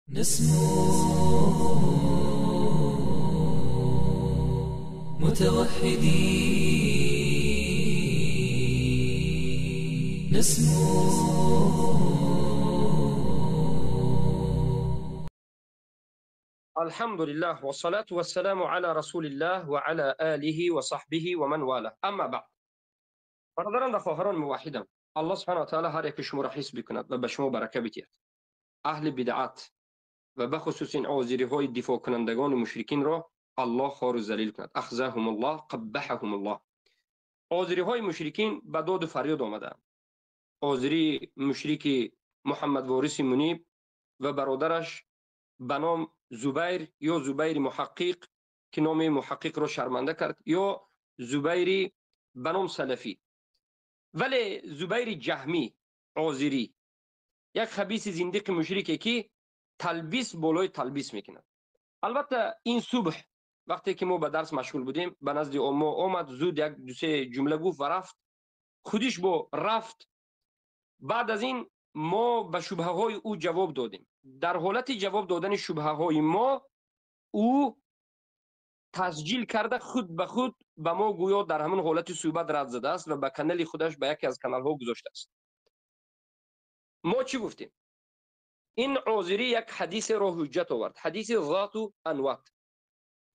نسمو متوحدين نسمو. الحمد لله والصلاة والسلام على رسول الله وعلى آله وصحبه ومن والاه. اما بعد، برادران و خواهران موحدم، الله سبحانه وتعالی هر یک شما را حفظ بکند و به شما برکه بدهد. اهل بدعت و بخصوص این آزری های دفاع کنندگان مشرکین را الله خوار و ذلیل کند. اخزاهم الله قبحهم الله. آزری های مشرکین به داد و فریاد آمدند. آزری مشرک محمد وارث منیب و برادرش به نام زبیر یا زبیر محقق که نام محقق را شرمنده کرد، یا زبیری به نام سلفی. ولی زبیر جهمی آزری یک خبیث زندیق مشرکه که تلبیس بالای تلبیس میکنه. البته این صبح وقتی که ما به درس مشغول بودیم به نزد ما آمد، زود یک دو سه جمله گفت و رفت، خودش با رفت. بعد از این ما به شبهه های او جواب دادیم. در حالت جواب دادن شبهه های ما او تسجیل کرده، خود به خود به ما گویا در همون حالت صحبت رد زده است و به کانال خودش، به یکی از کانال ها گذاشته است. ما چی گفتیم؟ این عازری یک حدیث را حجت آورد، حدیث ذات و انوات.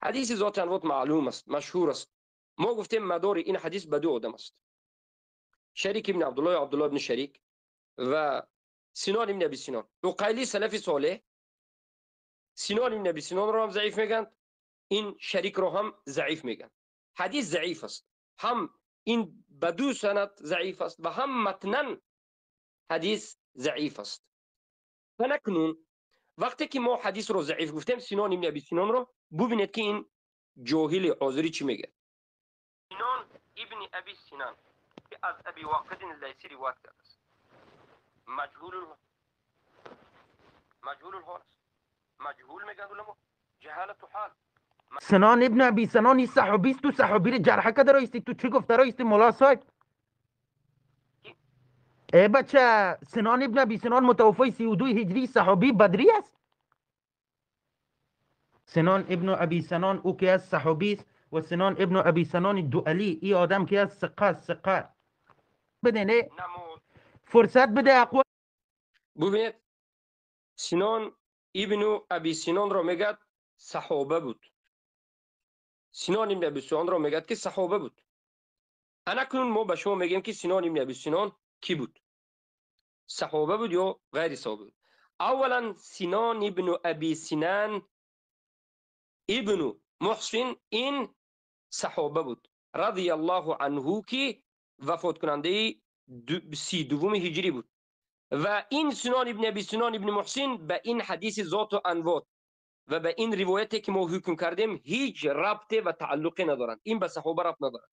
حدیث ذات انوات معلوم است، مشهور است. ما گفتیم مدار این حدیث به دو آدم است، شریک ابن عبدالله، عبدالله ابن شریک و سینان ابن ابی سینان. عقیلی سلف صالح سینان ابن ابی سینان را هم ضعیف میگن، این شریک را هم ضعیف میگن. حدیث ضعیف است، هم این به دو سند ضعیف است و هم متناً حدیث ضعیف است. فنکنون وقتی که ما حدیث رو ضعیف گفتیم، سینان ابن ابی سینان رو ببینید که این جاهل آذری چی میگه. سینان ابن ابی سینان که از ابی واقد اللیثی روایت کرده است، مجهول الحال است. مجهول میگن علما، جهالت حال. سنان ابن ابی سنان صحابی است، تو صحابی رو جرح کرده رایستی، تو چی گفته رایستی مولا صاحب؟ ای بچه، سنان ابن ابی سنان متوفی 32 هجری، صحابی بدری است. سنان ابن ابی سنان او که از صحابی است و سنان ابن ابی سنان دؤلی، ای آدم که از ثقه ثقه. بده نه فرصت بده اقوى. ببینید سنان ابن ابی سنان را میگه صحابه بود. سنان ابن ابی سنان را میگه که صحابه بود. اکنون ما به شما میگیم که سنان ابن ابی سنان کی بود؟ صحابه بود یا غیر صحابه بود؟ اولا سنان ابن ابی سنان ابن محسن این صحابه بود رضی الله عنه که وفات کننده 32 هجری بود. و این سنان ابن ابی سنان ابن محسن به این حدیث ذات و انوات و به این روایتی که ما حکم کردیم هیچ ربط و تعلقی ندارند. این به صحابه ربط ندارند.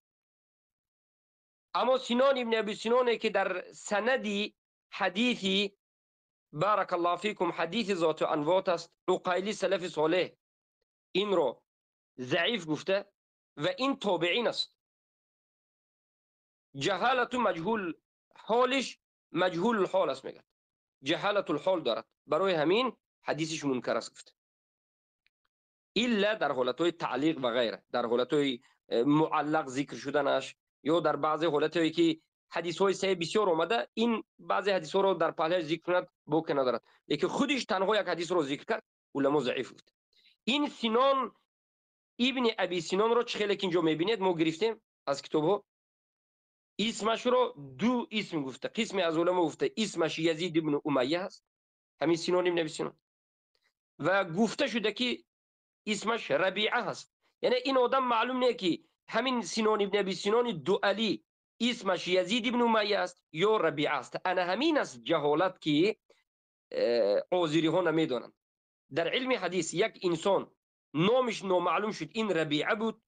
اما سنان ابن ابی سنان که در سندی حدیثی بارک الله فیکم حدیث ذات و انوات است، عقیلی سلف صالح این رو ضعیف گفته و این تابعین است. جهالت مجهول حالش مجهول الحال است، میگه جهالت الحال دارد، برای همین حدیثش منکر است گفته، الا در حالتهای تعلیق و غیره، در حالتهای معلق ذکر شدنش یا در بعضی حالتهایی که حدیث های صحیح بسیار آمده، این بعضی حدیث ها رو در پهلوی ذکر کند باک ندارد، لیکن خودش تنها یک حدیث رو ذکر کرد، علما ضعیف گفت. این سنان ابن ابی سنان رو چه خیلی که اینجا میبینید ما گرفتیم از کتاب ها، اسمش رو دو اسم گفته، قسمی از علما گفته اسمش یزید ابن امیه است، همین سنان ابن ابی سنان، و گفته شده که اسمش ربیعه هست. یعنی این آدم معلوم نیه که همین سنان ابن ابی سنان دؤلی اسمش یزید ابن امیه است یا ربیعه است. انا همین است جهالت که آذری ها نمیدانند. در علم حدیث یک انسان نامش نامعلوم شد، این ربیعه بود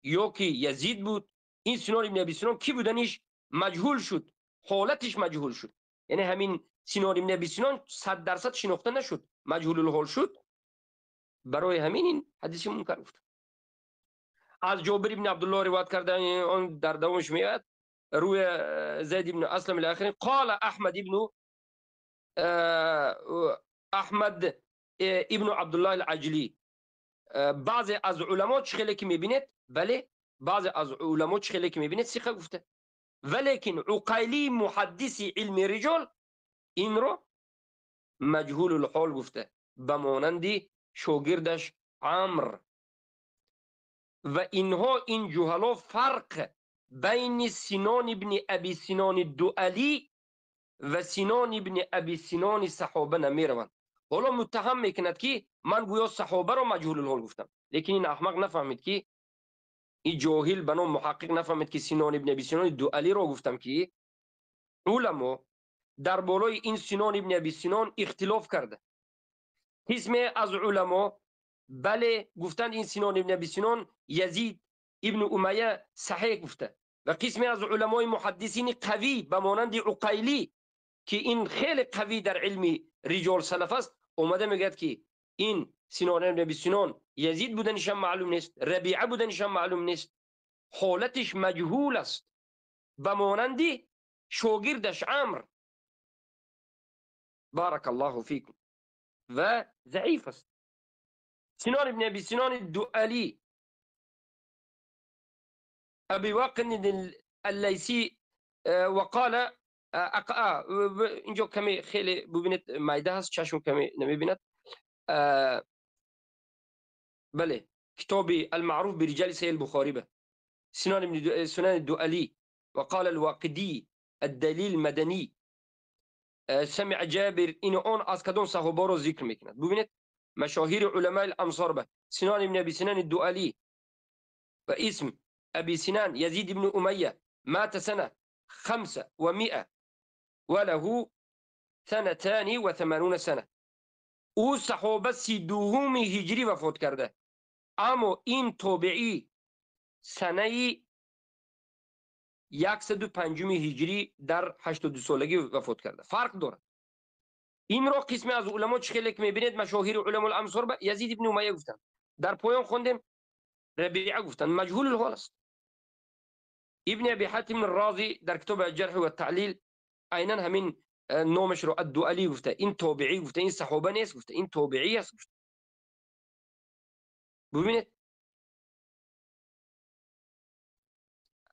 یا که یزید بود، این سنان ابن ابی سنان کی بودنش مجهول شد، حالتش مجهول شد. یعنی همین سنان ابن ابی سنان 100% شناخته نشد، مجهول الحال شد. برای همین این حدیث منکر گفت. از جابر ابن عبدالله روایت کرده، آن در دومش میاد روی زید ابن اسلم الاخرین قال احمد ابن احمد ابن عبدالله العجلی. بعضی از علما چه که میبینید، بله بعضی از علما چه که میبینید ثقه گفته، ولیکن عقیلی محدث علم رجال این رو مجهول الحال گفته، به مانند شاگردش عمر. و اینها این جهلا فرق بین سنان ابن ابی سنان دؤلی و سنان ابن ابی سنان صحابه نمیروند. حالا متهم میکند که من گویا صحابه را مجهول الحال گفتم، لیکن این احمق نفهمید که این جاهل به نام محقق نفهمید که سنان ابن ابی سنان دؤلی را گفتم که علما در بالای این سنان ابن ابی سنان اختلاف کرده. قسم از علما بله گفتند این سنان ابن ابی سنان یزید ابن امیه صحیح گفته، و قسمی از علمای محدثین قوی به مانند عقیلی که این خیلی قوی در علم رجال سلف است، اومده میگه که این سنان ابن ابی سنان یزید بودنش هم معلوم نیست، ربیعه بودنش هم معلوم نیست، حالتش مجهول است، به مانند شاگردش عمر. بارک الله فیکم. و ضعیف است. سنان ابن ابی سنان دؤلی ابي واقد اللیثی وقال اینجا کمی خیلی ببینید مایده هست، چشم کمی نمیبیند. بله کتاب المعروف برجال صحیح البخاری به سنان ابن سنان الدؤلي وقال الواقدي الدلیل مدنی سمع جابر. این اون از کدام صحابه رو ذکر میکند. ببینید مشاهیر علماء الامصار به سنان ابن ابی سنان الدؤلي و اسم ابي سنان يزيد بن أمية مات سنة 500 وله 82 سنة. او صحابه 32 هجری وفات کرده، اما این تابعی سنه 105 هجری در 82 سالگی وفات کرده. فرق دارد. این را قسمی از علما چه که میبینید مشاهیر علما الامصار به یزید ابن امیه گفتند. در پایان خوندیم ربیعه گفتند مجهول الحال است. ابن ابی حاتم الرازی در کتاب الجرح و التعلیل عینا همین نامش رو الدؤلی گفته، این تابعی گفته، این صحابه نیست گفته، این تابعی است گفته. ببینید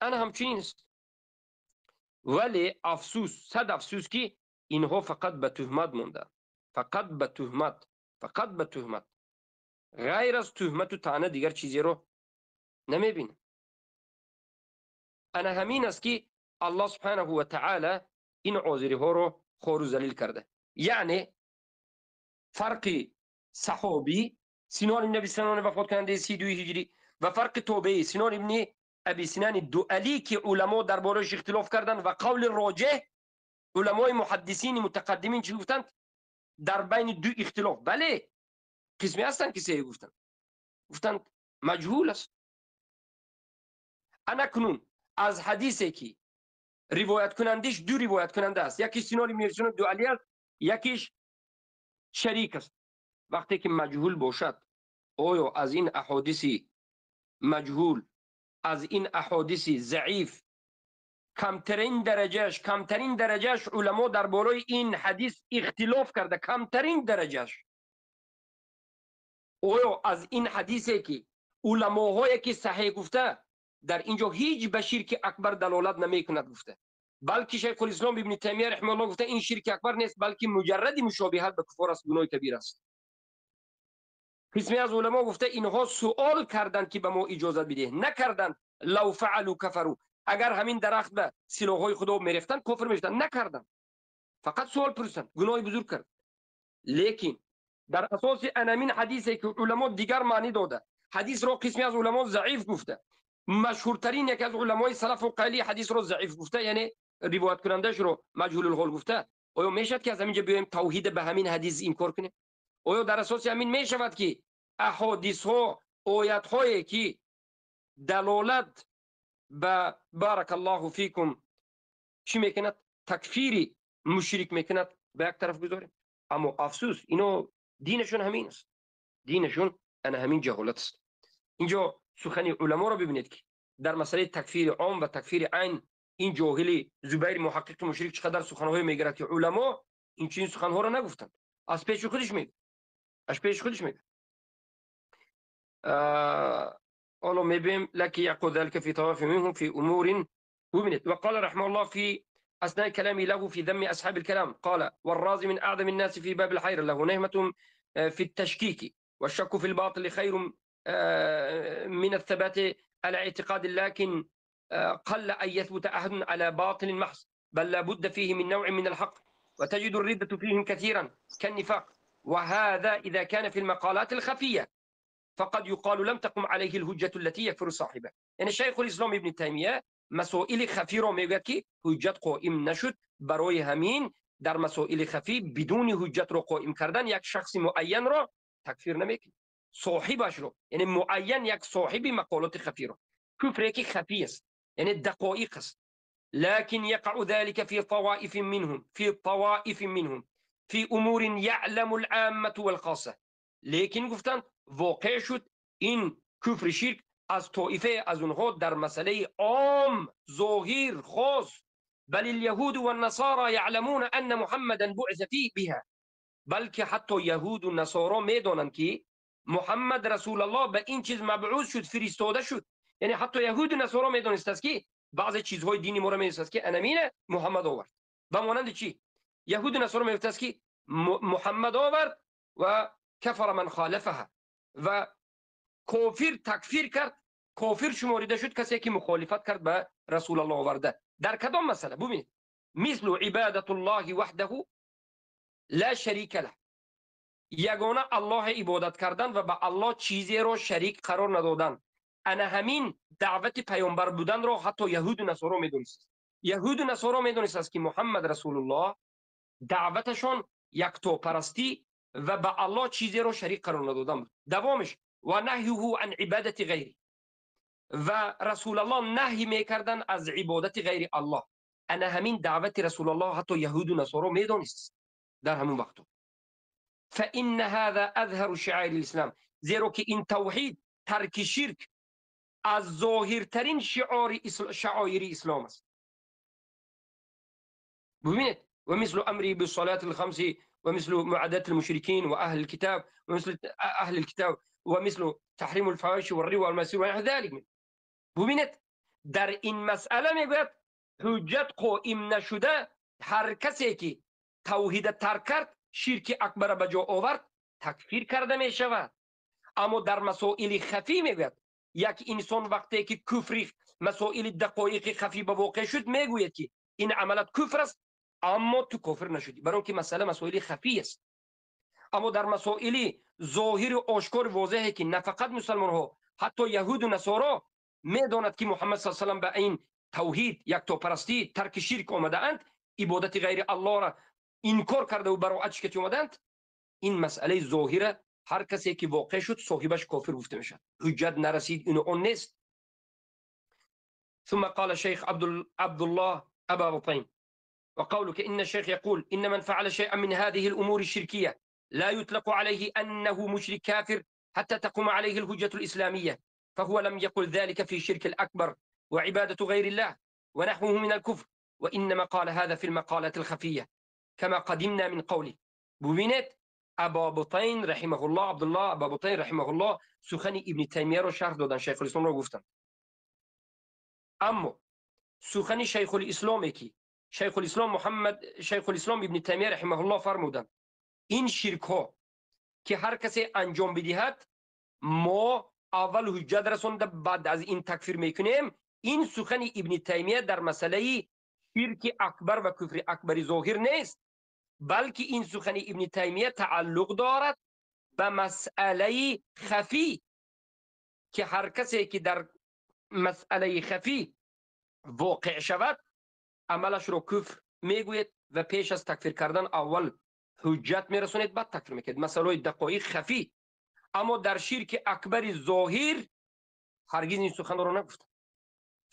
انا همچنین است. ولی افسوس، صد افسوس که اینها فقط به تهمت مونده، فقط به تهمت، فقط به تهمت، غیر از تهمت و طعنه دیگر چیزی رو نمیبینه. انا همین است که الله سبحانه و تعالی این عذری ها رو خور و ذلیل کرده. یعنی فرق صحابی سنان ابن ابی سنان وفات کننده 32 هجری و فرق تابعی سنان ابن ابی سنان دؤلی که علما دربارش اختلاف کردند و قول راجح علمای محدثین متقدمین چی گفتند در بین دو اختلاف. بله قسمی هستند که سه گفتند، گفتند مجهول است. انا کنون از حدیثی که روایت کنندش دو روایت کننده است، یکیش سنان ابن ابی سنان دؤلی است، یکیش شریک است. وقتی که مجهول باشد آیا از این احادیث مجهول، از این احادیث ضعیف کمترین درجهش، کمترین درجهش علما درباره این حدیث اختلاف کرده، کمترین درجهش، آیا از این حدیثی که علماهایی که صحیح گفته در اینجا هیچ به شرک اکبر دلالت نمیکند گفته، بلکه شیخ الاسلام ابن تیمیه رحمه الله گفته این شرک اکبر نیست، بلکه مجرد مشابهت به کفار است، گناه کبیر است. قسمی از علما گفته اینها سوال کردند که به ما اجازه بده، نکردند. لو فعلوا کفروا، اگر همین درخت به سلاح‌های خدا میرفتن کفر میشدن، نکردند، فقط سوال پرسیدند، گناه بزرگ کرد. لیکن در اساس انمین حدیثی که علما دیگر معنی داده، حدیث را قسمی از علما ضعیف گفته، مشهورترین یکی از علمای سلف و قیلی حدیث رو ضعیف گفته، یعنی روایت کنندش رو مجهول الحال گفته. آیا میشد که از همینجا بیایم توحید به همین حدیث انکار کنیم؟ آیا در اساس همین میشود که احادیث ها، آیت هایی که دلالت به بارک الله فیکم چی میکند، تکفیری مشرک میکند، به یک طرف بگذاریم؟ اما افسوس اینو دینشون همین است، دینشون انا همین جهالت است. اینجا سخن علما رو ببینید که در مسئله تکفیر عام و تکفیر عین این جاهلی زبیر محقق مشرک چقدر سخنهای میگیرد که علما این چنین سخنها رو نگفتند، از پیش خودش میگه. Аш пеш худش мегӯяд. ҳоло мебинем لكن يقول ذلك في طوائف منهم في أمور. ببینید وقال رحمه الله في أثناء كلامه له في ذم أصحاب الكلام قال والرازي من أعظم الناس في باب الحيرة له نهمة في التشكيك والشك في الباطل خير من الثبات على اعتقاد، لكن قل أن يثبت أحد على باطل محض، بل لا بد فيه من نوع من الحق، وتجد الردة فيهم كثيرا كالنفاق، وهذا إذا كان في المقالات الخفية فقد يقال لم تقم عليه الحجة التي يكفر صاحبه. یعنی شیخ الاسلام ابن تیمیه مسائل خفی رو میگوید که حجت قائم نشد، برای همین در مسائل خفی بدون حجت رو قائم کردن یک شخص معین رو تکفیر نمیکنه، صاحبش رو، یعنی معین یک صاحب مقالات خفی رو، کفری که خفی است، یعنی دقایق است. لكن يقع ذلك في طوائف منهم في طوائف منهم في امور يعلم العامة والخاصة. لیکن گفتن واقع شد این کفر شرک از طائفه از اونها در مسئله عام ظاهر خاص، بل اليهود والنصارى يعلمون ان محمدا بعث فيه بها، بلکه حتی یهود و نصارا میدانند که محمد رسول الله به این چیز مبعوث شد، فرستاده شد. یعنی حتی یهود و نصارا میدونست است که بعضی چیزهای دینی ما را میدونست است که انمینه محمد آورد. و مانند چی؟ یهود و نصارا میگفت است که محمد آورد و کفر من خالفها، و کافر تکفیر کرد، کافر شماریده شد کسی که مخالفت کرد به رسول الله آورده. در کدام مسئله؟ ببینید مثل عبادت الله وحده لا شریک له، یگانه الله عبادت کردن و به الله چیزی را شریک قرار ندادن. انا همین دعوت پیامبر بودن را حتی یهود و نصارا میدونست. یهود و نصارا میدونست است که محمد رسول الله دعوتشان یکتاپرستی و به الله چیزی را شریک قرار ندادن بود. دوامش و نهیه عن عبادت غیری، و رسول الله نهی میکردن از عبادت غیر الله. انا همین دعوت رسول الله حتی یهود و نصارا میدونست در همون وقت. فإن هذا أظهر شعائر الإسلام، زیرا که این توحید ترک شرک از ظاهرترین شعائر اسلام است. ببینید و مثل امری بالصلاة الخمس و مثل معاداة المشركين و اهل الكتاب و مثل اهل الكتاب و مثل تحریم الفواحش والربا والميسر و نحو ذلك. ببینید در این مسئله میگوید حجت قائم نشده، هر کسی که توحید ترک کرد، شرک اکبر به جا آورد، تکفیر کرده می شود. اما در مسائل خفی میگوید یک انسان وقتی که کفری مسائل دقایق خفی به واقع شد میگوید که این عملت کفر است، اما تو کافر نشدی، برای اینکه مسئله مسائل خفی است. اما در مسائل ظاهر و آشکار واضحه که نه فقط مسلمان ها، حتی یهود و نصارا میداند که محمد صلی الله علیه و سلم به این توحید، یکتاپرستی، ترک شرک آمده اند، عبادت غیر الله را انکار کرده و براعتش که آمدند. این مسئله ظاهره، هر کسی که واقع شد صاحبش کافر گفته میشد، حجت نرسید اینو اون نیست. ثم قال شیخ عبد الله ابا بطين وقولك ان الشيخ يقول ان من فعل شيئا من هذه الامور الشركيه لا يطلق عليه انه مشرك كافر حتى تقوم عليه الحجه الاسلاميه، فهو لم يقل ذلك في الشرك الاكبر وعباده غير الله ونحوه من الكفر، وانما قال هذا في المقالات الخفيه كما قدمنا من قوله. ببینید ابا بطین رحمه الله، عبدالله ابا بطین رحمه الله سخن ابن تیمیه رو شرح دادن، شیخ الاسلام رو گفتن. اما سخن شیخ الاسلام که شیخ الاسلام محمد شیخ الاسلام ابن تیمیه رحمه الله فرمودند این شرک ها که هر کسی انجام بدهد ما اول حجت رسونده بعد از این تکفیر میکنیم. این سخن ابن تیمیه در مسئله شرک اکبر و کفر اکبر ظاهر نیست، بلکه این سخن ابن تیمیه تعلق دارد به مسئله خفی که هر کسی که در مسئله خفی واقع شود عملش رو کفر میگوید و پیش از تکفیر کردن اول حجت میرسونید بعد تکفیر میکنید. مسئله دقایق خفی. اما در شرک اکبر ظاهر هرگز این سخن رو نگفت.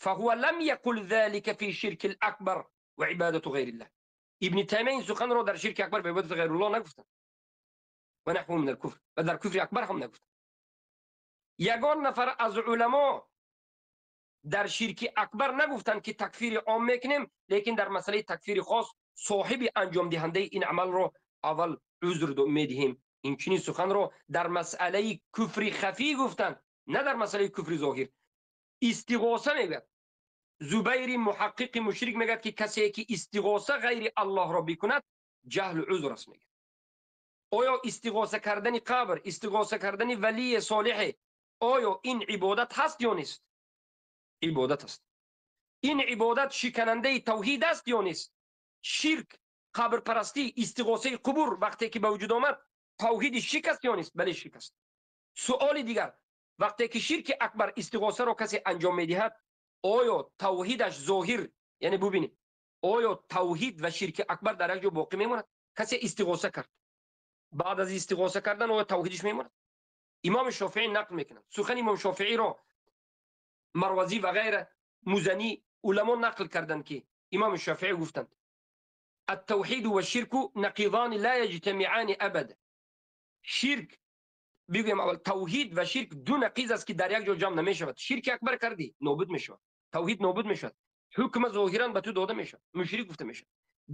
فهو لم يقل ذلك في الشرك الأكبر وعبادة غير الله. ابن تیمیه این سخن رو در شرک اکبر و عبادت غیر الله نگفتن و نحو من الكفر، و در کفر اکبر هم نگفتن. یگان نفر از علما در شرک اکبر نگفتن که تکفیر عام میکنیم، لیکن در مسئله تکفیر خاص صاحب انجام دهنده این عمل رو اول عذر میدهیم. این چنین سخن رو در مسئله کفر خفی گفتند، نه در مسئله کفر ظاهر. استغاثه میگه زبیر محقق مشرک میگه که کسی که استغاثه غیر الله را بکند جهل عذر است. میگه آیا استغاثه کردن قبر، استغاثه کردن ولی صالح، آیا این عبادت هست یا نیست؟ عبادت است. این عبادت شکننده توحید است یا نیست؟ شرک، قبر پرستی، استغاثه قبور وقتی که به وجود آمد توحید شکست یا نیست؟ بله شکست. سوال دیگر، وقتی که شرک اکبر استغاثه را کسی انجام میدهد آیا توحیدش ظاهر، یعنی ببینید آیا توحید و شرک اکبر در یک جا باقی میماند؟ کسی استغاثه کرد، بعد از استغاثه کردن آیا توحیدش میماند؟ امام شافعی نقل میکنند، سخن امام شافعی را مروزی و غیره مزنی علما نقل کردند که امام شافعی گفتند التوحید و الشرک نقیضان لا یجتمعان ابدا. شرک بگویم اول توحید و شرک دو نقیض است که در یک جا جمع نمیشود. شرک اکبر کردی نابود میشود، توحید نابود میشود، حکم ظاهرا به تو داده میشود، مشرک گفته میشود.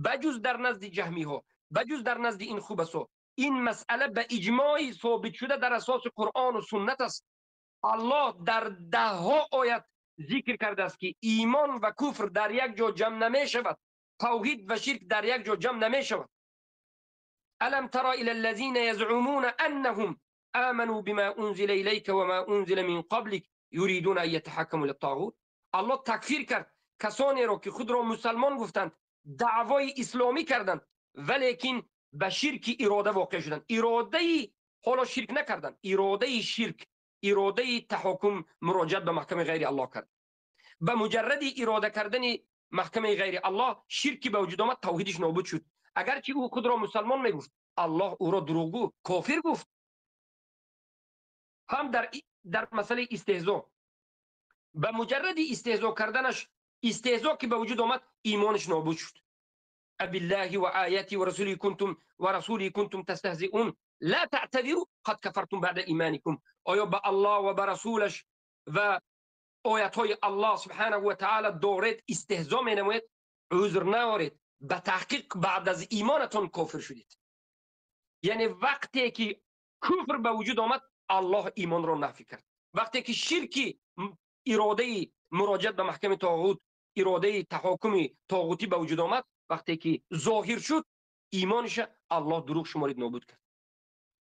بجز در نزد جهمی ها، بجز در نزد این خوبسا، این مسئله به اجماع ثابت شده در اساس قرآن و سنت است. الله در ده ها آیت ذکر کرده است که ایمان و کفر در یک جا جمع نمیشود، توحید و شرک در یک جا جمع نمیشود. الم تر الى الذين يزعمون انهم آمنوا بما انزل اليك وما انزل من قبلك يريدون ان يتحكموا للطاغوت. الله تکفیر کرد کسانی را که خود را مسلمان گفتند، دعوای اسلامی کردند، ولیکن به شرک اراده واقع شدند. اراده حالا شرک نکردند، اراده شرک، اراده تحاکم مراجعت به محکمه غیر الله کرد. به مجرد اراده کردن محکمه غیر الله شرکی به وجود آمد، توحیدش نابود شد. اگرچه او خود را مسلمان میگفت، الله او را دروغگو کافر گفت. هم در مسئله استهزا، به مجرد استهزا کردنش، استهزا که به وجود آمد ایمانش نابود شد. بالله و آیاته و رسوله کنتم و رسوله کنتم تستهزئون لا تعتذروا قد کفرتم بعد ایمانکم. آیا به الله و به رسولش و آیات های الله سبحانه و تعالی دارید استهزا می نمایید؟ عذر نارید، به تحقیق بعد از ایمانتون کافر شدید. یعنی وقتی که کفر به وجود آمد الله ایمان را نفی کرد. وقتی که شرکی اراده مراجعت به محکمه طاغوت، اراده تحاکم طاغوتی به وجود آمد، وقتی که ظاهر شد ایمانش الله دروغ شمارید، نابود کرد.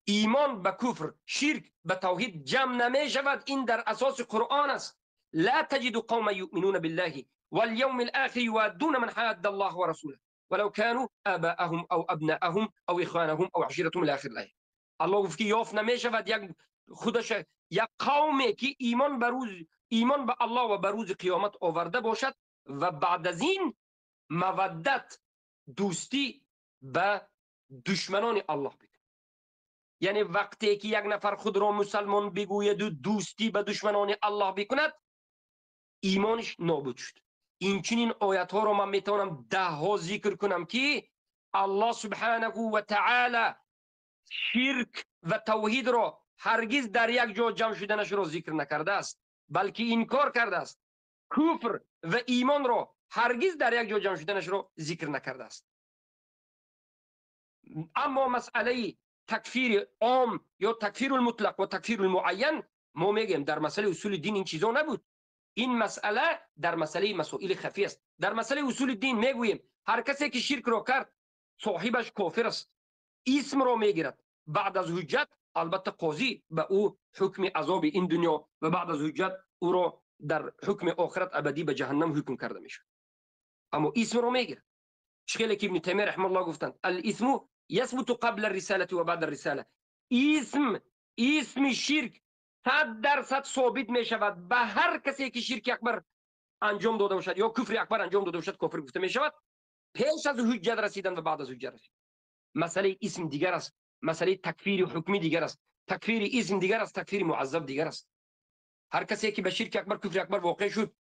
ایمان به کفر، شرک به توحید جمع نمی شود. این در اساس قرآن است. لا تجد قوما یؤمنون بالله واليوم الآخر يوادون من حاد الله ورسوله ولو كانوا آباءهم او ابناءهم او اخوانهم او عشيرتهم الى آخر الآیه. الله گفت که یافت نمی شود یک خودش یک قومی که ایمان به روز، ایمان به الله و به روز قیامت آورده باشد و بعد از این مودت دوستی به دشمنان الله بکند. یعنی وقتی که یک نفر خود را مسلمان بگوید و دوستی به دشمنان الله بکند ایمانش نابود شد. این چنین آیت ها را من میتونم ده ها ذکر کنم که الله سبحانه و تعالی شرک و توحید را هرگز در یک جا جمع شدنش را ذکر نکرده است، بلکه انکار کرده است. کفر و ایمان را هرگز در یک جا جمع شدنش را ذکر نکرده است. اما مسئله تکفیر عام یا تکفیر المطلق و تکفیر المعین، ما میگیم در مسئله اصول دین این چیزا نبود. این مسئله در مسئله مسائل خفی است. در مسئله اصول دین میگوییم هر کسی که شرک را کرد صاحبش کافر است، اسم را میگیرد. بعد از حجت البته قاضی به او حکم عذاب این دنیا و بعد از حجت او را در حکم آخرت ابدی به جهنم حکم کرده میشه، اما اسم را میگیرد. چخیلی که ابن تیمیه رحمه الله گفتند الاسم یثبت قبل الرساله و بعد الرساله. اسم شرک 100% ثابت می شود به هر کسی که شرک اکبر انجام داده باشد یا کفر اکبر انجام داده باشد کافر گفته می شود، پیش از حجت رسیدن و بعد از حجت رسیدن. مسئله اسم دیگر است، مسئله تکفیر حکمی دیگر است، تکفیر اسم دیگر است، تکفیر معذب دیگر است. هر کسی که به شرک اکبر کفر اکبر واقع شد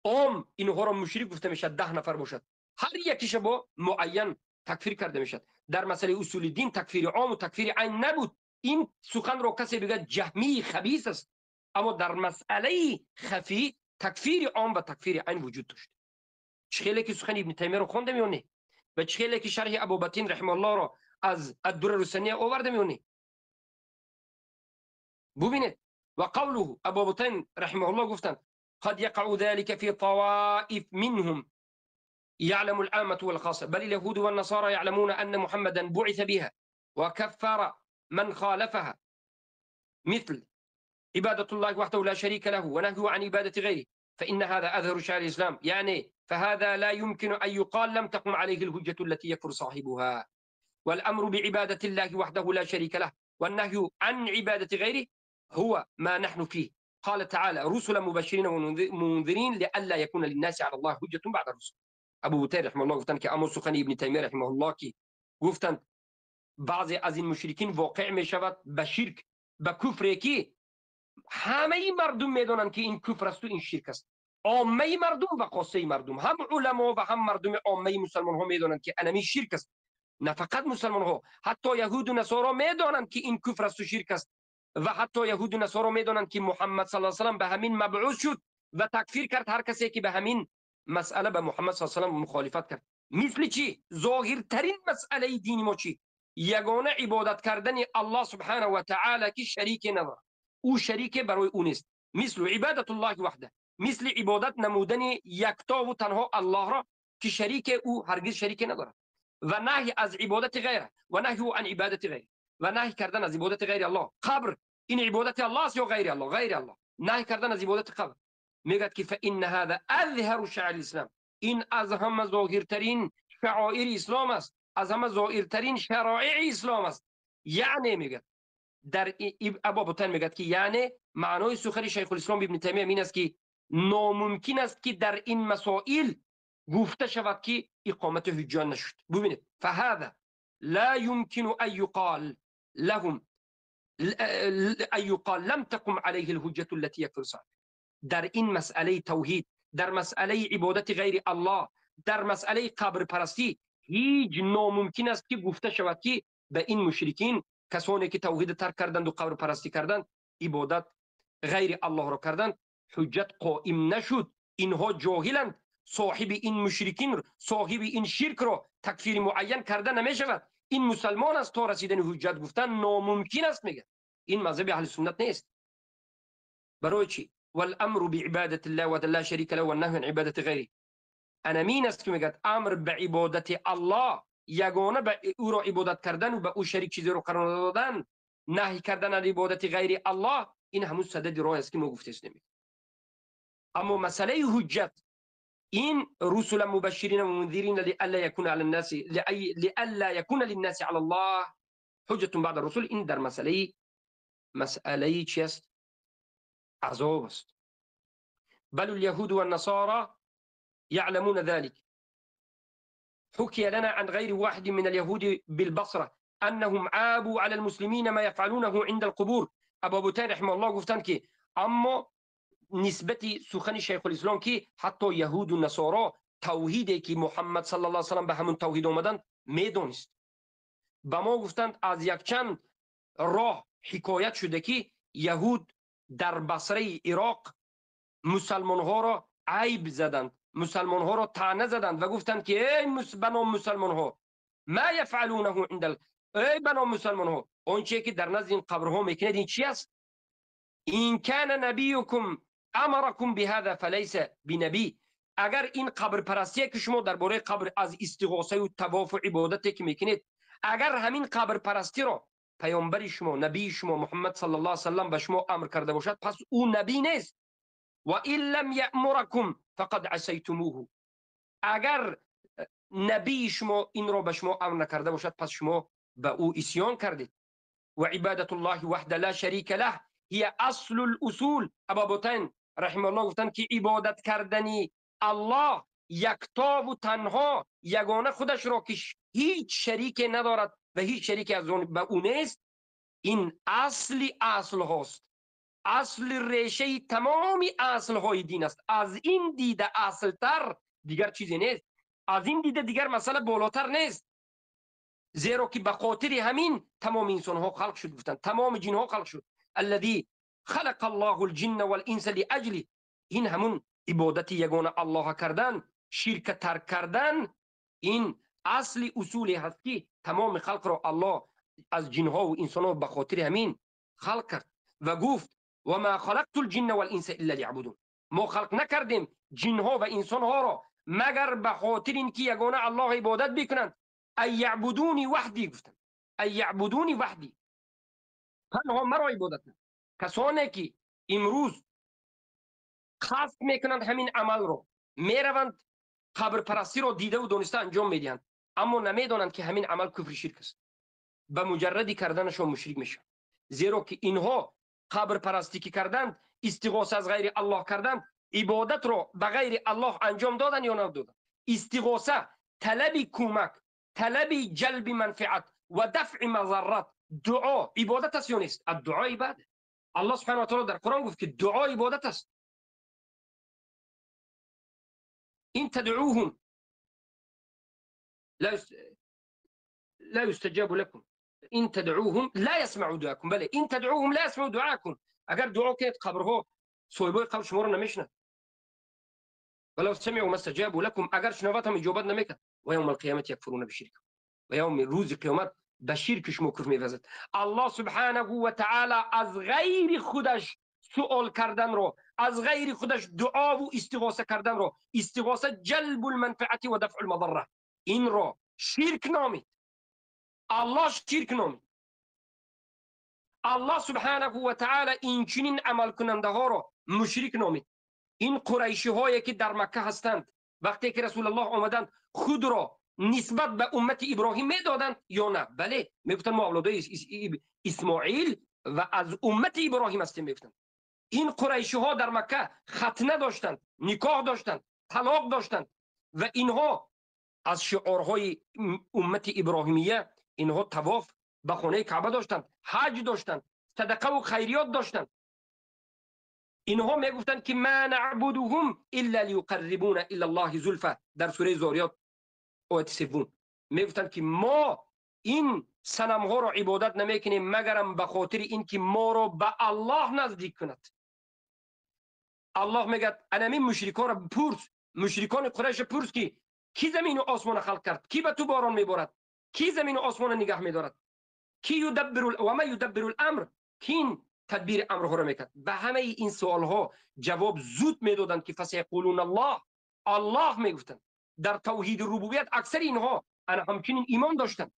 عام اینها را مشرک گفته می شود، 10 نفر باشد هر یکیش با معین تکفیر کرده می شود. در مسئله اصول دین تکفیر عام و تکفیر عین نبود. این سخن را کسی بگه جهمی خبیث است، اما در مسئله خفی تکفیر عام و تکفیر عین وجود داشت. چخیلی که سخن ابن تیمیه رو خوندم یا نه، و چخیلی که شرح ابوبطین رحمه الله را از الدرر السنیه آوردم یا نه. ببینید وقوله ابو بطين رحمه الله گفتند قد يقع ذلك في طوائف منهم يعلم العامة والخاصة بل اليهود والنصارى يعلمون أن محمدا بعث بها وكفر من خالفها مثل عبادة الله وحده لا شريك له ونهيه عن عبادة غيره فإن هذا أظهر شعائر الإسلام يعني فهذا لا يمكن أن يقال لم تقم عليه الحجة التي يكفر صاحبها والأمر بعبادة الله وحده لا شريك له والنهي عن عبادة غيره هو ما نحن فيه. قال تعالى رسلا مبشرين ومنذرين لئلا يكون للناس على الله حجة بعد الرسل. ابو بطیر رحمه الله گفتند که اما سخن ابن تیمیه رحمه الله که گفتند بعضی از این مشرکین واقع می شود به شرک به کفر که همه مردم میدانند که این کفر است و این شرک است. عامه مردم و خاصه مردم، هم علما و هم مردم عامه مسلمان ها میدانند که انمی شرک است. نه فقط مسلمان ها، حتی یهود و نصارا میدانند که این کفر است و شرک است و حتی یهود و نصارا میدانند که محمد صلی الله علیه و سلم به همین مبعوث شد و تکفیر کرد هر کسی که به همین مسئله به محمد صلی الله علیه و سلم مخالفت کرد. مثل چی؟ ظاهرترین مسئله دین ما چی؟ یگانه عبادت کردن الله سبحانه و تعالی که شریک ندارد، او شریک برای او نیست. مثل عبادت الله وحده، مثل عبادت نمودن یکتا و تنها الله را که شریک او هرگز شریک ندارد و نهی از عبادت غیره و نهی عن عبادت غیره و نهی کردن از عبادت غیر الله. قبر این عبادت الله است یا غیر الله؟ غیر الله. نهی کردن از عبادت قبر. میگد که فإن هذا اظهر شعائر الاسلام، این از همه ظاهرترین شعائر اسلام است، از همه ظاهرترین شرایع اسلام است. یعنی میگد در ابا بطن میگد که یعنی معنای سخن شیخ الاسلام ابن تیمیه این است که ناممکن است که در این مسائل گفته شود که اقامت حجه نشد. ببینید فهذا لا يمكن ان يقال لهم ان يقال لم تقم عليه الحجة التي يكفر صاحبها. در این مسئله توحید، در مسئله عبادت غیر الله، در مسئله قبر پرستی هیچ ناممکن است که گفته شود که به این مشرکین کسانی که توحید ترک کردند و قبر پرستی کردند، عبادت غیر الله را کردند، حجت قائم نشد. اینها جاهلند. صاحب این مشرکین، صاحب این شرک را تکفیر معین کرده نمی شود. این مسلمان است تا رسیدن حجت گفتن ناممکن است. میگه این مذهب اهل سنت نیست. برای چی؟ والامر بعبادت الله وحده لا شریک له والنهی عن عبادت غیره. انا مین است که میگه امر به عبادت الله، یگانه به او را عبادت کردن و به او شریک چیزی رو قرار دادن، نهی کردن از عبادت غیر الله، این همون سدد راه است که ما گفته استیم. اما مسئله حجت این رسل مبشرین و منذرین لئلا يكون على الناس لئلا يكون للناس على الله حجة بعد الرسل، این در مسئله چی است؟ عذاب است. بل اليهود والنصارى يعلمون ذلك. حكي لنا عن غير واحد من اليهود بالبصرة أنهم عابوا على المسلمين ما يفعلونه عند القبور. ابو بطین رحمه الله گفتند که اما نسبت سخن شیخ الاسلام که حتی یهود و نصارا توحیدی که محمد صلی الله علیه و سلم به همون توحید آمدند میدونست. به ما گفتند از یک چند راه حکایت شده که یهود در بصره عراق مسلمان ها را عیب زدند، مسلمان ها را طعنه زدند و گفتند که ای بنام مسلمان ها ما یفعلونه عند ای بنام مسلمان ها آنچه که در نزد این قبرها میکنید این چی است؟ این کان نبیکم امرکم بهذا فلیس بنبی. اگر این قبر پرستی که شما درباره قبر از استغاثه و طواف و عبادتی که میکنید، اگر همین قبر پرستی را پیامبر شما، نبی شما محمد صلی الله علیه و سلم به شما امر کرده باشد، پس او نبی نیست. و ان لم یأمرکم فقد عصیتموه. اگر نبی شما این را به شما امر نکرده باشد، پس شما به او عصیان کردید. و عبادت الله وحده لا شریک له هي اصل الاصول. ابا بطین رحمه الله گفتند که عبادت کردنی الله یکتا و تنها یگانه خودش را که هیچ شریک ندارد و هیچ شریک از آن به او نیست، این اصل اصل هاست، اصل ریشه تمام اصل های دین است. از این دیده اصل تر دیگر چیزی نیست، از این دیده دیگر مسئله بالاتر نیست، زیرا که به خاطر همین تمام انسان ها خلق شد. گفتند تمام جن ها خلق شد. الذي خلق الله الجن والانس لاجله. این همون عبادت یگانه الله کردن، شرک ترک کردن، این اصل اصولی هست که تمام خلق را الله از جن ها و انسان ها به خاطر همین خلق کرد. و گفت و ما خلقت الجن والانس الا ليعبدون. ما خلق نکردیم جن ها و انسان ها را مگر به خاطر اینکه یگانه الله عبادت بکنند. ای یعبدونی وحدی، گفتند ای یعبدونی وحدی، تنها مرا عبادت کنند. کسانی که امروز قصد میکنند همین عمل رو، میروند قبر پرستی رو دیده و دانسته انجام میدهند، اما نمیدانند که همین عمل کفر شرک است. به مجردی کردنشون مشرک میشن، زیرا که اینها قبر پرستی که کردند، استغاثه از غیر الله کردند، عبادت رو به غیر الله انجام دادن یا ندادن. استغاثه طلب کمک، طلب جلب منفعت و دفع مضرت، دعا عبادت است یا نیست؟ الدعا عباده. الله سبحانه و تعالی در قرآن گفت که دعا عبادت است. این تدعوهم لا يستجاب لكم، این تدعوهم لا يسمعوا دعاكم. بله، این تدعوهم لا يسمعوا دعاكم. اگر دعا کنید قبرها، صاحبای قبر شما رو نمیشنن. ولو سمعوا ما استجابوا لكم، اگر شنوات هم اجابت نمیکرد. و یوم القیامت یکفرون بشرک، و یوم روز قیامت به شرک شما کفر می‌ورزد. الله سبحانه و تعالی از غیر خودش سوال کردن رو، از غیر خودش دعا و استغاثه کردن رو، استغاثه جلب المنفعه و دفع المضره، این رو شرک نامید. الله شرک نامید. الله سبحانه و تعالی این چنین عمل کننده ها رو مشرک نامید. این قریشی هایی که در مکه هستند، وقتی که رسول الله آمدند خود را نسبت به امت ابراهیم میدادند یا نه؟ بله، میگفتند ما اولادای اسماعیل و از امت ابراهیم هستیم، میگفتند. این قریشی ها در مکه ختنه داشتند، نکاح داشتند، طلاق داشتند و اینها از شعارهای امت ابراهیمیه، اینها طواف به خانه کعبه داشتند، حج داشتند، صدقه و خیریات داشتند. اینها میگفتند که ما نعبدهم الا لیقربونا الی الله زلفا، در سوره زاریات آیت سوم میگفتند که ما این صنم ها را عبادت نمیکنیم مگرم به خاطر اینکه ما را به الله نزدیک کند. الله میگه انمی مشرکان را پرس، مشرکان قریش پرس که کی زمین و آسمان خلق کرد، کی به تو باران میبارد، کی زمین و آسمان نگه میدارد، کی یدبر و ما یدبر الامر، کی تدبیر امرها را میکرد. به همه این سوال ها جواب زود میدادند که فسیقولون الله. الله میگفتند. در توحید ربوبیت اکثر اینها انا همچنین ایمان داشتند،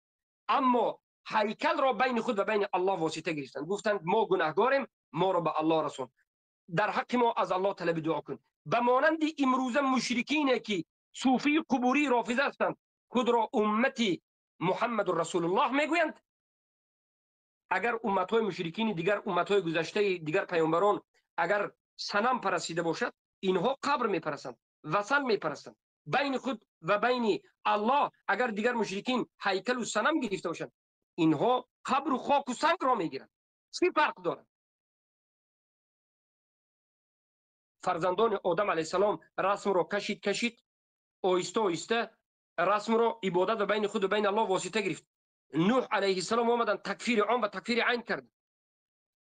اما هیکل را بین خود و بین الله واسطه گرفتند. گفتند ما گناهگاریم، ما را به الله رسون، در حق ما از الله طلب دعا کن. به مانند امروزه مشرکین که صوفی قبوری رافضه هستند، خود را امتی محمد رسول الله میگویند. اگر امتهای مشرکین دیگر، امتهای گذشته دیگر پیامبران اگر صنم پرستیده باشد، اینها قبر میپرستند، وثن میپرستند. بین خود و بین الله اگر دیگر مشرکین هیکل و صنم گرفته باشند، اینها قبر و خاک و سنگ را میگیرند. چی فرق دارد؟ فرزندان آدم علیه السلام رسم را کشید کشید، آهسته آهسته رسم را عبادت و بین خود و بین الله واسطه گرفت. نوح علیه السلام آمدن تکفیر عام و تکفیر عین کردند.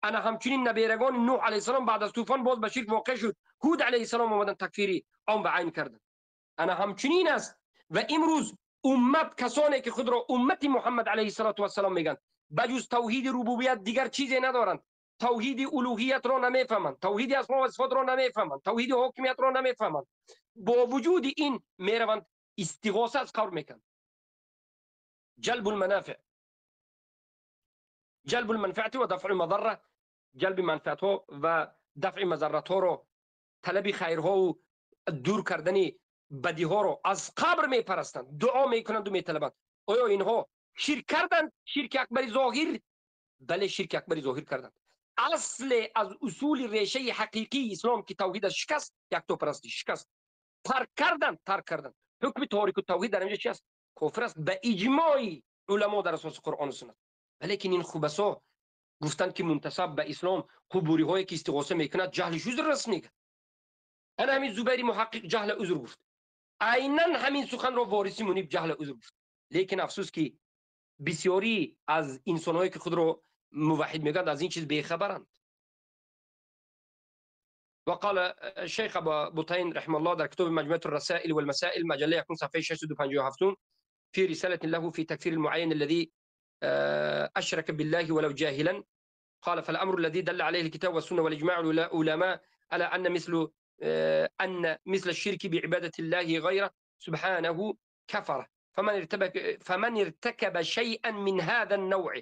انا همچنین نبیرگان نوح علیه السلام بعد از طوفان باز به شرک واقع شد. هود علیه السلام آمدن تکفیر عام و عین کردند. انا همچنین است. و امروز امت، کسانی که خود را امت محمد علیه السلام میگن، بجز توحید ربوبیت دیگر چیزی ندارند. توحید الوهیت را نمیفهمند، توحید اسما و صفات را نمیفهمند، توحید حاکمیت را نمیفهمند. با وجود این میروند استغاثه از قبر میکنند. جلب المنافع، جلب المنفعه و دفع المضره، جلب منفعت ها و دفع مضرت ها را، طلب خیرها و دور کردن بدی ها را از قبر میپرستند، دعا میکنند و میطلبند. آیا اینها شرک کردند؟ شرک اکبر ظاهر؟ بله، شرک اکبر ظاهر کردند. اصل از اصول ریشه حقیقی اسلام که توحید است شکست، یکتاپرستی شکست، ترک کردند، ترک کردند. حکم تاریک و توحید در اینجا چی است؟ کفر است به اجماع علما در اساس قرآن و سنت. ولیکن این خبثا گفتند که منتسب به اسلام قبوری هایی که استغاثه میکند جهلش عذر است میگه. انا همین زبیری محقق جهل عذر گفت. عینا همین سخن را وارثی منیب جهل عذر گفت. لیکن افسوس که بسیاری از انسانهایی که خود را موحد میگند از این چیز بیخبرند. وقال الشيخ ابو بطين رحمه الله در كتاب مجموعة الرسائل والمسائل مجله يكون صفحه 657 في رسالة له في تكفير المعين الذي أشرك بالله ولو جاهلا. قال فالأمر الذي دل عليه الكتاب والسنة والإجماع العلماء على أن مثل الشرك بعبادة الله غيره سبحانه كفر، فمن ارتكب شيئا من هذا النوع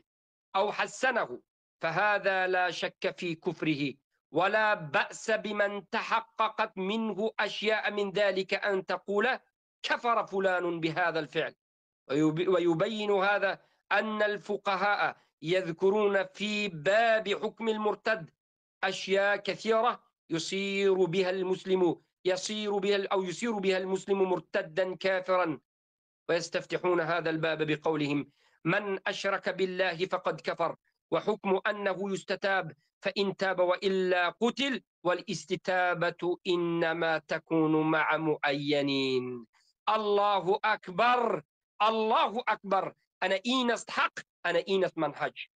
أو حسنه فهذا لا شك في كفره، ولا بأس بمن تحققت منه أشياء من ذلك أن تقول كفر فلان بهذا الفعل. ويبين هذا أن الفقهاء يذكرون في باب حكم المرتد أشياء كثيرة يصير بها المسلم يصير بها أو يصير بها المسلم مرتدا كافرا، ويستفتحون هذا الباب بقولهم من أشرك بالله فقد كفر، وحكم أنه يستتاب فإن تاب وإلا قتل، والاستتابة إنما تكون مع معينين. الله أكبر، الله أكبر. أنا إينست حق، أنا إينست منهج.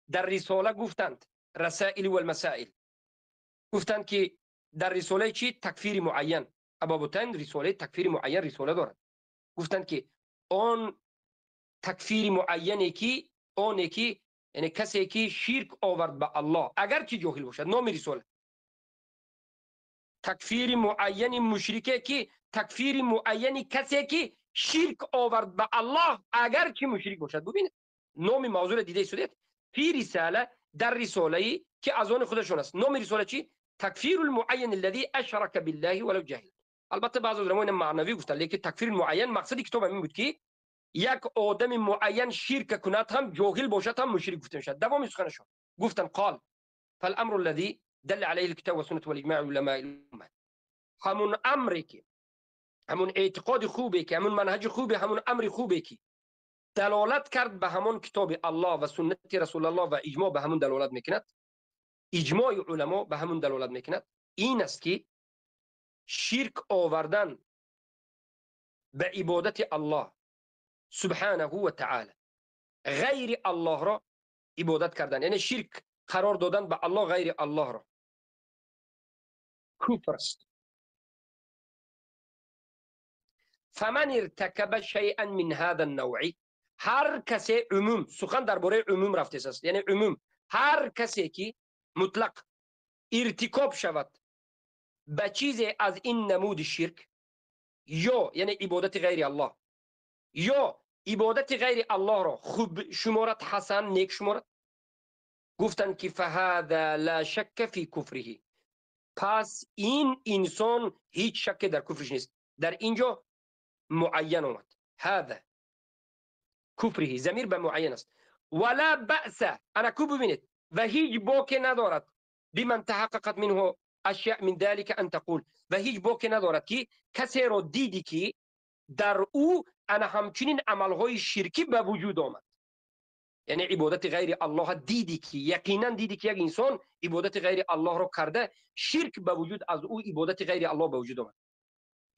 در رسالة گفتند رسائل والمسائل، گفتند که در رساله چی؟ تکفیر معین. ابابوتین رساله تکفیر معین رساله دارد. گفتند که آن تکفیر معینی که آنی که یعنی کسی که شرک آورد به الله اگرچه جاهل باشد، نام رساله تکفیر معین مشرکه که تکفیر معین کسی که شرک آورد به الله اگرچه مشرک باشد. ببینید نام موضوع دیده شده فی رساله، در رساله که از آن خودشون است. نام رساله چی؟ تکفیر المعین الذي اشرك بالله ولو جهل. البته بعض علما این معنوی گفتن، لیکن تکفیر معین مقصد کتاب همین بود که یک آدم معین شرک کند هم جاهل باشد هم مشرک گفته میشد. دوام سخنشون گفتن قال فالامر الذي دل عليه الكتاب والسنه والاجماع علماء الامه، همون امری که همون اعتقاد خوبه که همون منهج خوبه، همون امر خوبه که دلالت کرد به همون کتاب الله و سنت رسول الله و اجماع به همون دلالت میکند، اجماع علما به همون دلالت میکند، این است که شرک آوردن به عبادت الله سبحانه و تعالی، غیر الله را عبادت کردن، یعنی شرک قرار دادن به الله غیر الله را، کفر است. فمن ارتکب شیئا من هذا النوع، هر کسی عموم، سخن درباره عموم رفته است، یعنی عموم هر کسی که مطلق ارتکاب شود به چیزی از این نمود شرک، یا یعنی عبادت غیر الله، یا عبادت غیر الله را خوب شمارد، حسن نیک شمارد، گفتند که فهذا لا شک فی کفره، پس این انسان هیچ شک در کفرش نیست. در اینجا معین آمد، هذا کفره ضمیر به معین است. ولا بأس، انا کو ببینید، و هیچ باکی ندارد بمن تحققت منه اشیاء من ذلك ان تقول، و هیچ باکی ندارد که کسی را دیدی که در او انا همچنین عملهای شرکی به وجود آمد، یعنی عبادت غیر الله دیدی که یقینا دیدی که یک انسان عبادت غیر الله را کرده، شرک به وجود از او عبادت غیر الله به وجود آمد،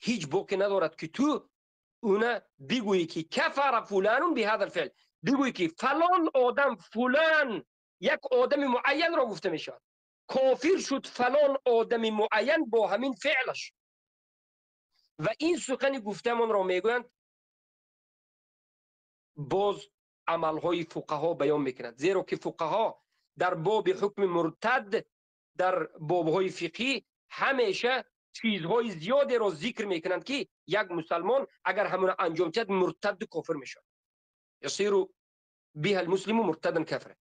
هیچ باکی ندارد که تو اونا بگویی که کفر فلان بهذا الفعل، بگویی که فلان آدم فلان، یک آدم معین را گفته می شود کافر شد فلان آدم معین با همین فعلش. و این سخن گفتمان را میگویند باز عملهای فقها بیان میکند، زیرا که فقها در باب حکم مرتد در بابهای فقهی همیشه چیزهای زیادی را ذکر میکنند که یک مسلمان اگر همون انجام دهد مرتد کافر میشود، یصیر بها المسلم مرتدا کافرا.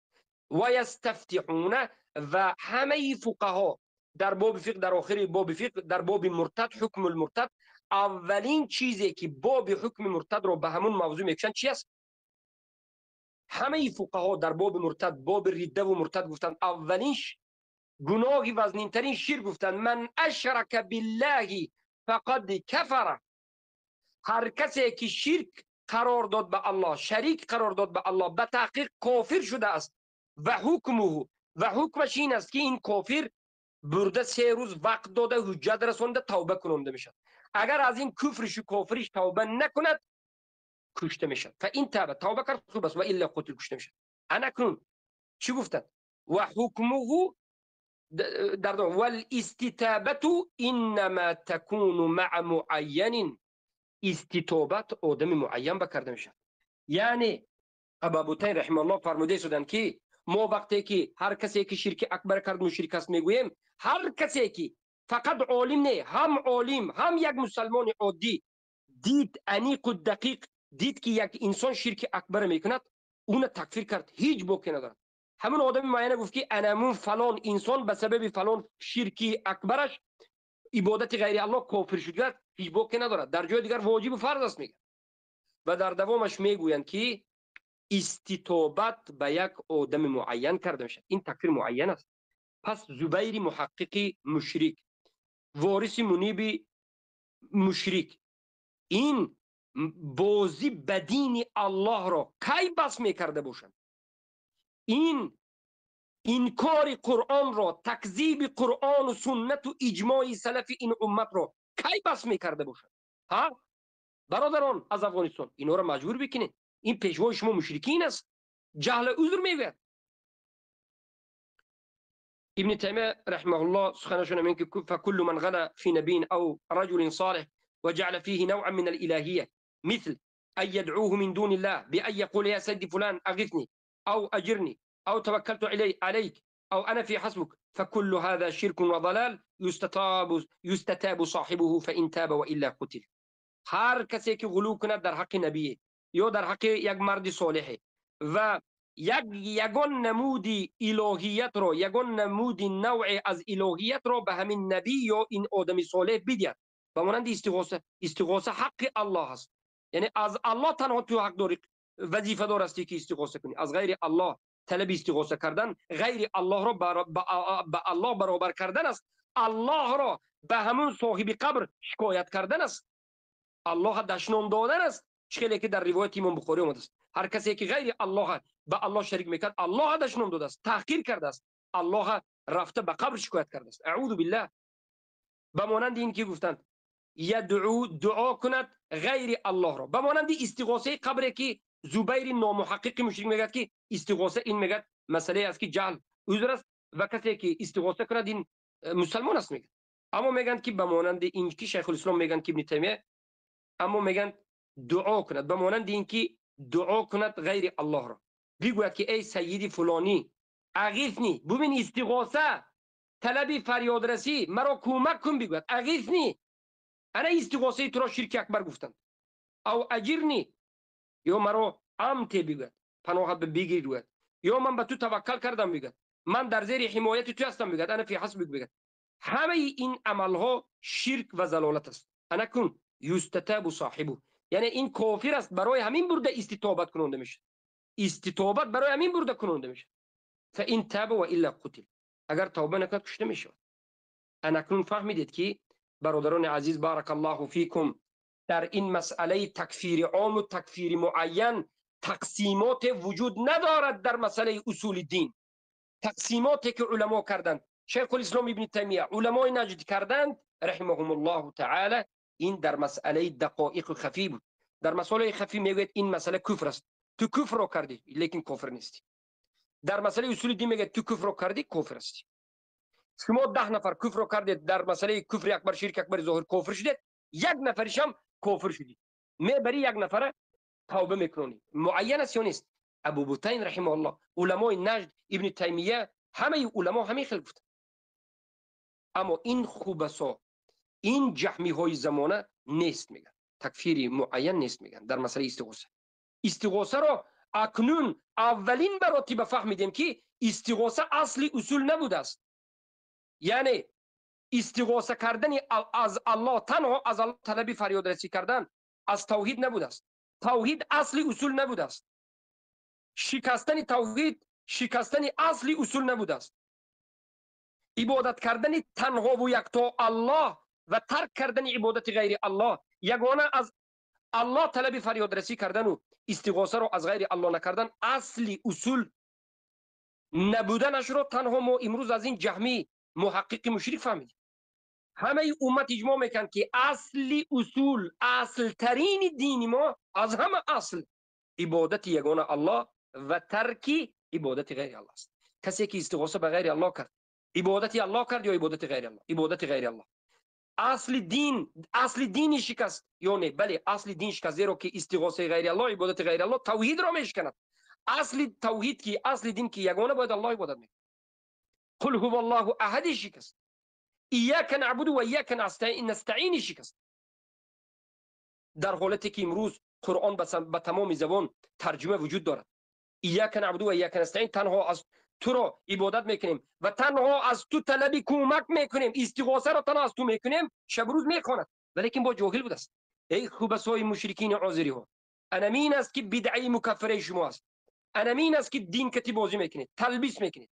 و یستفتحون، و همه فقها در باب فقه، در آخر باب فقه، در باب مرتد، حکم المرتد، اولین چیزی که باب حکم مرتد رو به همون موضوع میکشن چی است؟ همه فقها در باب مرتد، باب رده و مرتد گفتن اولینش گناهی وزنینترین شرک گفتن من اشرک بالله فقد کفر، هر کسی که شرک قرار داد به الله، شریک قرار داد به الله، به تحقیق کافر شده است. و حکمه، و حکمش این است که این کافر برده 3 روز وقت داده، حجت رسونده، توبه کننده میشد. اگر از این کفرش و کافرش توبه نکند کشته میشد. فین توبه، توبه کرد خوب است، و الا قتل، کشته میشد. انا کنون چی گفتند؟ و حکمه در والاستتابه انما تكون مع معین، استتابت آدم معین بکرده میشد. یعنی ابابوتین رحمه الله فرموده شدند که Мо вақте ки ҳар касе ки ширки акбар кард мушрик аст мегӯем, ҳар касе ки фақат олим не, ҳам олим, ҳам як мусалмони оддӣ дид, аниқу дақиқ дид ки як инсон ширки акбар мекунад, уна такфир кард, ҳеҷ боке надорад. Ҳамон одами муайяна гуфт ки анамун фалон инсон ба сабаби фалон ширки акбараш ибодати ғайри Аллоҳ кофир шуд, ҳеҷ боке надорад. Дар ҷои дигар воҷибу фарз аст мегӯяд. Ва дар давомаш мегӯянд ки иститобат ба як одами муайян карда мешавад. Ин такфир муайян аст. Пас Зубайри муҳаққиқи мушрик, вориси муниби мушрик, ин бозӣ ба дини Аллоҳро кай бас мекарда бошанд? Ин инкори Қуръонро, такзиби Қуръону суннату иҷмои салафи ин умматро кай бас мекарда бошанд? Ҳа? Бародарон аз Афғонистон, инҳоро маҷбур бикунед. Ин пешвои шумо мушрикин аст, ҷаҳла узр мегӯяд. Ибни Таймия раҳимаҳуллоҳ суханашон ҳамин ки факуллу ман ғала фи набиин ав раҷулин солиҳ ва ҷаъала фиҳи навъан мин алилаҳия мисл ан ядъууҳу мин дуни ллаҳ биан яқула я сайди фулан ағифни ав аҷирни ав таваккалту алайк ав ана фи ҳасбук факуллу ҳаза ширкун ва залал юстатабу соҳибуҳу фаин таба ва илла қутил. Ҳар касе ки ғулӯ кунад дар ҳаққи набие ё дар ҳаққи як марди солиҳе ва ягон намуди илоҳиятро, ягон намуди навъе аз илоҳиятро ба ҳамин набӣ ё ин одами солеҳ бидиҳад, ба монанди истиғоса. Истиғоса ҳаққи Аллоҳ аст, яъне аз Аллоҳ танҳо ту ҳақ дорӣ, вазифадор ҳастӣ ки истиғоса кунӣ. Аз ғайри Аллоҳ талаби истиғоса кардан ғайри Аллоҳро ба Аллоҳ баробар кардан аст, Аллоҳро ба ҳамун соҳиби қабр шикоят кардан аст, Аллоҳ дашном додан аст. Чӣ хеле ки дар ривояти Имом Бухорӣ омадааст, ҳар касе ки ғайри Аллоҳ ба Аллоҳ шарик мекард, Аллоҳ дашном додааст, таҳқир кардааст, Аллоҳ рафта ба қабр шикоят кардааст. Аъузу биллаҳ. Ба монанди ин ки гуфтанд ядъу, дуо кунад ғайри Аллоҳро, ба монанди истиғосаи қабре ки Зубайри номуҳаққиқи мушрик мегӯяд ки истиғоса ин мегӯяд масъалае аст ки ҷаҳл узр аст ва касе ки истиғоса кунад ин мусалмон аст мегӯяд. Аммо мегӯянд ки ба монанди ин ки Шайхулислом мегӯянд ки Ибни Таймия, аммо мегӯянд дуо кунад ба монанди ин ки дуо кунад ғайри Аллоҳро, бигӯяд ки эй сайиди фулонӣ ағифни, бубин истиғоса, талаби фарёдрасӣ, маро кӯмак кун, бигӯяд ағифни, ана истиғосаи туро ширки акбар гуфтанд. Ав аҷирни, ё маро амте бигӯяд, паноҳат бигир гӯяд, ё ман ба ту таваккал кардам бигӯяд, ман дар зери ҳимояти ту ҳастам бигӯяд, ана фи ҳасбик бигӯяд. Ҳамаи ин амалҳо ширк ва залолат аст. Ана кун юстатабу соҳибу, яъне ин кофир аст, барои ҳамин бурда иститобат кунонда мешавад. Иститобат барои ҳамин бурда кунонда мешавад. Фаин таба ва илла қутил, агар тавба накунад кушта мешавад. Анакнун фаҳмидед ки бародарони азиз, баракаллоҳу фикум, дар ин масъалаи такфири ому такфири муайян тақсимоте вуҷуд надорад. Дар масъалаи усули дин тақсимоте ки уламо карданд, Шайхулислом Ибни Таймия, уламои наҷд карданд раҳимаҳумуллоҳу таъала, ин дар масъалаи дақоиқу хафӣ буд. Дар масъалаи хафӣ мегӯяд ин масъала куфр аст, ту куфрро кардӣ лекин кофир нестӣ. Дар масъалаи усули дин мегӯяд ту куфрро кардӣ, кофир ҳастӣ. Шумо 10 нафар куфрро кардед, дар масъалаи куфри акбар, ширки акбари зоҳир кофир шудед, як нафаришам кофир шудӣ, мебарӣ як нафара тавба мекунонӣ. Муайян аст ё нест? Абу Бутайн раҳимаҳуллоҳ, уламои наҷд, Ибни Таймия, ҳамаи уламо ҳамин хел гуфтанд. Аммо ин хубасо, ин ҷаҳмиҳои замона нест мегӯянд, такфири муайян нест мегӯянд дар масъалаи истиғоса. Истиғосаро акнун аввалин маротиба фаҳмидем ки истиғоса асли усул набудааст. Яъне истиғоса кардани аз Аллоҳ, танҳо аз Аллоҳ талаби фарёдрасӣ кардан аз тавҳид набудааст. Тавҳид асли усул набудааст. Шикастани тавҳид шикастани асли усул набудааст. Ибодат кардани танҳову якто Аллоҳ ва тарк кардани ибодати ғайри Аллоҳ, ягона аз Аллоҳ талаби фарёдрасӣ кардану истиғосаро аз ғайри Аллоҳ накардан асли усул набуданашро танҳо мо имрӯз аз ин ҷаҳмӣ муҳаққиқи мушрик фаҳмидем. Ҳамаи уммат иҷмоъ мекунанд ки асли усул, аслтарини дини мо аз ҳама асл ибодати ягона Аллоҳ ва тарки ибодати ғайри Аллоҳ аст. Касе ки истиғоса ба ғайри Аллоҳ кард, ибодати Аллоҳ кард ё ибодати ғайри Аллоҳ? Ибодати ғайри Аллоҳ. Асли дин, асли дини шикаст ё не? Бале, асли дин шикаст, зеро ки истиғосаи ғайри Аллоҳ, ибодати ғайри Аллоҳ тавҳидро мешиканад. اصل توحید کی، اصل دین کی یگانه باید الله عبادت میکنه. قل هو الله احد شکست، ایاک نعبد و ایاک نستعین شکست. در حالتی که امروز قرآن به تمام زبان ترجمه وجود دارد، ایاک نعبد و ایاک نستعین، تنها از تو را عبادت میکنیم و تنها از تو طلب کمک میکنیم، استغاثه را تنها از تو میکنیم، شب روز میخواند، ولیکن با جاهل بود است. ای خبثای مشرکین آذری ها، انمین است که بدعه مکفره شما است، انمین است که دین کتی بازی میکنید، تلبیس میکنید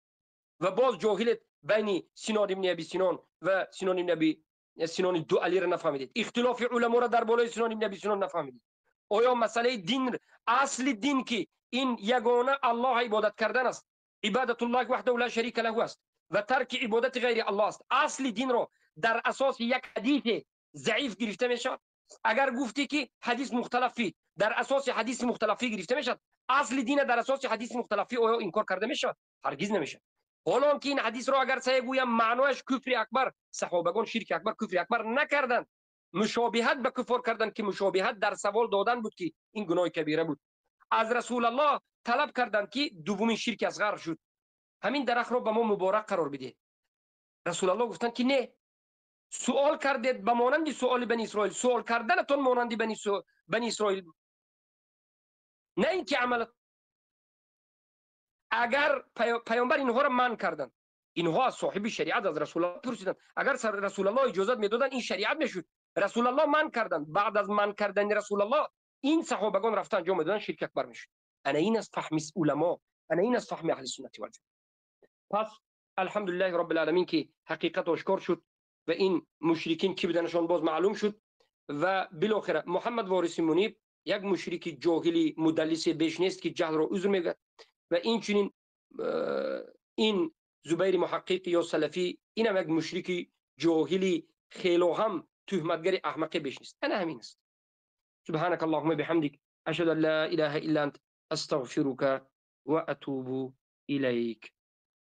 و باز جاهلت بین سنان ابن ابی سنان و سنان ابن ابی سنان دو علی را نفهمیدید، اختلاف علما را در بالای سنان ابن ابی سنان نفهمیدید. آیا مسئله دین، اصل دین که این یگانه الله عبادت کردن است، عبادت الله وحده لا شریک له است و ترک عبادت غیر الله است، اصل دین را در اساس یک حدیث ضعیف گرفته میشود؟ اگر گفتی که حدیث مختلفی در اساس حدیث مختلفی گرفته میشود، اصل دین در اساس حدیث مختلفی آیا انکار کرده میشود؟ هرگز نمیشود. حالا که این حدیث را اگر صحیح گویم معنایش کفر اکبر، صحابگان شرک اکبر کفر اکبر نکردند، مشابهت به کفر کردند که مشابهت در سوال دادن بود که این گناه کبیره بود. از رسول الله طلب کردند که دومین شرک اصغر شد، همین درخت را به ما مبارک قرار بده. رسول الله گفتند که نه، سوال کردید به مانند سوال بنی اسرائیل، سوال کردنتون مانند بنی اسرائیل، نه اینکه عمل. اگر پیامبر اینها را منع کردند، اینها صاحب شریعت از رسول الله پرسیدند، اگر رسول الله اجازه میدادند این شریعت میشد. رسول الله منع کردند، بعد از منع کردن رسول الله این صحابگان رفتن انجام میدادن، شرک اکبر میشد. انا این است فهم علما، انا این است فهم اهل سنت و جماعت. پس الحمدلله رب العالمین که حقیقت آشکار شد و این مشرکین کی بودنشان باز معلوم شد و بالاخره محمد وارث منیب یک مشرک جاهلی مدلس بیش نیست که جهل را عذر میگه و این چنین این زبیر محقق یا سلفی اینم یک مشرک جاهلی خیلی هم تهمتگر احمقی بیش نیست. انا همین است. سبحانك اللهم بحمدك اشهد ان لا اله الا انت استغفرك واتوب اليك.